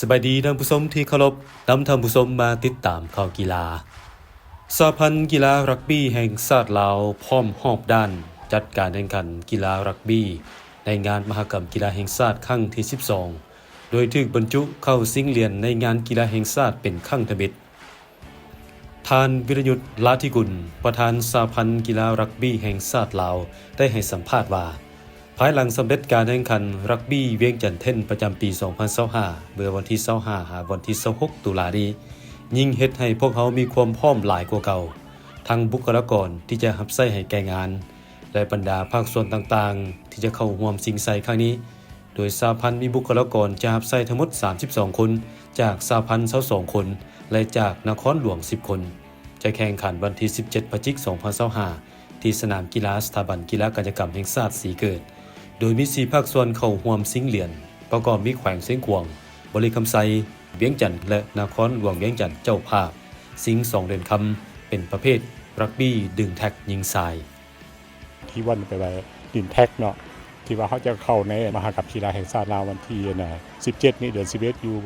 ສະບາຍດີທ່ານຜູ້ຊົມທີ່ເຄົາລົບ, ນຳທ່ານຜູ້ຊົມມາຕິດຕາມຂ່າວກິລາ. ສະຫະພັນກິລາຣັກບີ້ແຫ່ງຊາດລາວພ້ອມຮອບດ້ານຈັດການແຂ່ງຂັນກິລາຣັກບີ້ໃນງານມະຫະກຳກິລາແຫ່ງຊາດຄັ້ງທີສິບສອງ ໂດຍຖືກບັນຈຸເຂົ້າຊິງຫຼຽນໃນງານກິລາແຫ່ງຊາດເປັນຄັ້ງທຳອິດ. ທ່ານ ວິລະຍຸດ ລາທິກຸນ ປະທານສະຫະພັນກິລາຣັກບີ້ແຫ່ງຊາດລາວ ໄດ້ໃຫ້ສຳພາດວ່າ ພາຍຫຼັງສຳເລັດການແຂ່ງຂັນຣັກບີ້ວຽງຈັນເທັນປະຈຳປີສອງພັນຊາວຫ້າ ເມື່ອວັນທີຊາວຫ້າ ຫາວັນທີຊາວຫົກ ຕຸລານີ້ ຍິ່ງເຮັດໃຫ້ພວກເຮົາມີຄວາມພ້ອມຫຼາຍກວ່າເກົ່າ, ທັງບຸກຄະລາກອນທີ່ຈະຮັບໃຊ້ໃຫ້ແກ່ງານ ແລະ ບັນດາພາກສ່ວນຕ່າງໆທີ່ຈະເຂົ້າຮ່ວມຊິງໄຊຄັ້ງນີ້. ໂດຍສະຫະພັນມີບຸກຄະລາກອນຈະຮັບໃຊ້ທັງໝົດສາມສິບສອງຄົນ ຈາກສະຫະພັນຊາວສອງຄົນ ແລະ ຈາກນະຄອນຫຼວງສິບຄົນ. ຈະແຂ່ງຂັນວັນທີສິບເຈັດ ພະຈິກ ສອງພັນຊາວຫ້າ ທີ່ສະໜາມກິລາສະຖາບັນກິລາກາຍະກຳແຫ່ງຊາດສີເກີດ, ໂດຍມີສີ່ພາກສ່ວນເຂົ້າຮ່ວມຊິງຫຼຽນ ປະກອບມີແຂວງຊຽງຂວາງ, ບໍລິຄຳໄຊ, ວຽງຈັນ ແລະ ນະຄອນຫຼວງວຽງຈັນເຈົ້າພາບ, ຊິງສອງຫຼຽນຄຳ ເປັນປະເພດຣັກບີ້ດຶງແທັກຍິງຊາຍ. ທີ່ວ່າແປວ່າດຶງແທັກເນາະ ທີ່ວ່າເຮົາຈະເຂົ້າໃນມະຫະກຳກິລາແຫ່ງຊາດລາວວັນທີ ອັນນ່າ ສິບເຈັດນີ້ ເດືອນສິບເອັດ ຢູ່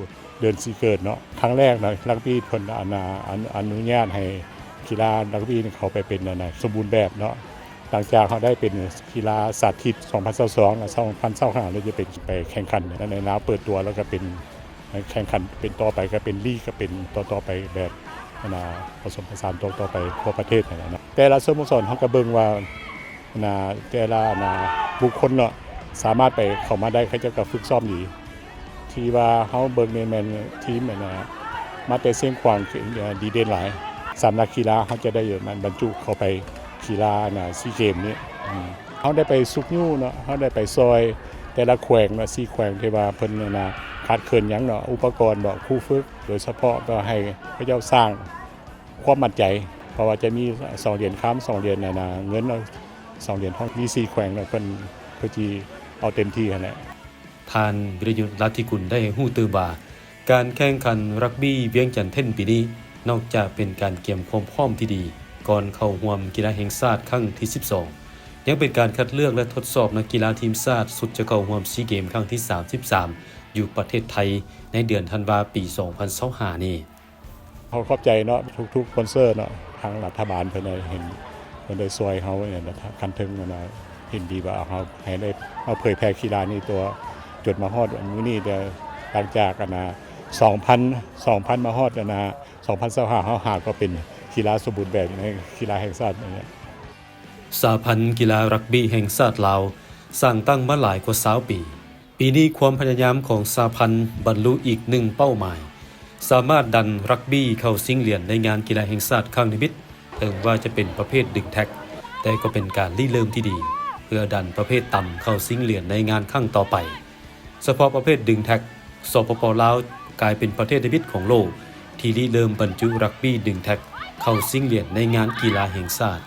ເດີ່ນສີເກີດເນາະ. ຄັ້ງແລກນະ ຣັກບີ້ເພິ່ນ ອັນນ່າ ອະ ອະນຸຍາດໃຫ້ກິລາຣັກບີ້ນີ້ເຂົ້າໄປເປັນ ອັນນ່າ ສົມບູນແບບເນາະ. ຫຼັງຈາກເຮົາໄດ້ເປັນກິລາສາທິດ ສອງພັນຊາວສອງ ແລະ ສອງພັນຊາວຫ້າ ແລ້ວຈະເປັນໄປແຂ່ງຂັນໃນລາວເປີດຕົວ ແລ້ວກໍເປັນແຂ່ງຂັນເປັນຕໍ່ໄປ ກໍເປັນລີກ ກໍເປັນຕໍ່ໆໄປແບບ ອັນນ່າ ປະສົມປະສານຕໍ່ໆໄປທົ່ວປະເທດຫັ້ນແຫຼະເນາະ. ແຕ່ລະສະໂມສອນເຮົາກໍເບິ່ງວ່າ ອັນນ່າ ແຕ່ລະ ອັນນ່າ ບຸກຄົນເນາະ ສາມາດໄປເຂົ້າມາໄດ້ ເຂົາເຈົ້າກໍຝຶກຊ້ອມດີ. ທີ່ວ່າເຮົາເບິ່ງນີ້ແມ່ນທີມ ອັນນ່າ ມາແຕ່ຊຽງຂວາງ ເອີ ດີເດັ່ນຫຼາຍ. ສາມນັກກິລາເຮົາຈະໄດ້ ອັນນ່າ ບັນຈຸເຂົ້າໄປກິລາ ອັນນ່າ ຊີເກມນີ້. ອືມ ເຮົາໄດ້ໄປຊຸກຍູ້ເນາະ ເຮົາໄດ້ໄປຊ່ອຍແຕ່ລະແຂວງເນາະ ສີ່ແຂວງທີ່ວ່າເພິ່ນ ອັນນ່າ ຂາດເຂີນຫຍັງເນາະ ອຸປະກອນເນາະ ຄູຝຶກ ໂດຍສະເພາະກໍໃຫ້ເຂົາເຈົ້າສ້າງ ຄວາມໝັ້ນໃຈ ເພາະວ່າຈະມີສອງຫຼຽນຄຳ ສອງຫຼຽນ ອັນນ່າ ເງິນເນາະ ສອງຫຼຽນທອງ ມີສີ່ແຂວງເນາະ ເພິ່ນ ເພິ່ນຊິເອົາເຕັມທີ່ຫັ້ນແຫຼະ. ທ່ານ ວິລະຍຸດ ລັດທິກຸນ ໄດ້ໃຫ້ຮູ້ຕື່ມວ່າ ການແຂ່ງຂັນຣັກບີ້ວຽງຈັນເທັນປີນີ້ ນອກຈາກເປັນການກຽມຄວາມພ້ອມທີ່ດີກ່ອນເຂົ້າຮ່ວມກິລາແຫ່ງຊາດຄັ້ງທີສິບສອງ ຍັງເປັນການຄັດເລືອກ ແລະ ທົດສອບນັກກິລາທີມຊາດຊຸດຈະເຂົ້າຮ່ວມຊີເກມຄັ້ງທີສາມສິບສາມ ຢູ່ປະເທດໄທ ໃນເດືອນທັນວາປີສອງພັນຊາວຫ້ານີ້. ເຮົາຂອບໃຈເນາະ ທຸກໆສະປອນເຊີເນາະ ທາງລັດຖະບານເພິ່ນໄດ້ເຫັນ ເພິ່ນໄດ້ຊ່ວຍເຮົາ ແລະ ຂັ້ນເທິງເນາະ ເຫັນດີວ່າເຮົາໃຫ້ໄດ້ມາເຜີຍແຜ່ກິລານີ້ຕົວະຈົນມາຮອດມື້ນີ້. ແຕ່ຫຼັງຈາກ ອັນນ່າ ສອງພັນ ສອງພັນມາຮອດ ອັນນ່າ ສອງພັນຊາວຫ້າ ເຮົາຫາກໍເປັນກິລາສົມບູນແບບໃນກິລາແຫ່ງຊາດນີ້. ສະຫະພັນກິລາຣັກບີ້ແຫ່ງຊາດລາວ ສ້າງຕັ້ງມາຫຼາຍກວ່າຊາວປີ. ປີນີ້ຄວາມພະຍາຍາມຂອງສະຫະພັນບັນລຸອີກໜຶ່ງເປົ້າໝາຍ, ສາມາດດັນຣັກບີ້ເຂົ້າຊິງຫຼຽນໃນງານກິລາແຫ່ງຊາດຄັ້ງທຳອິດ, ເຖິງວ່າຈະເປັນປະເພດດຶງແທັກ, ແຕ່ກໍເປັນການລິເລີ່ມທີ່ດີ ເພື່ອດັນປະເພດຕ່ຳເຂົ້າຊິງຫຼຽນໃນງານຄັ້ງຕໍ່ໄປ. ສະເພາະປະເພດດຶງແທັກ, ສປປ ລາວ ກາຍເປັນປະເທດທຳອິດຂອງໂລກ ທີ່ລິເລີ່ມບັນຈຸຣັກບີ້ດຶງແທັກເຂົ້າຊິງຫຼຽນໃນງານກິລາແຫ່ງຊາດ.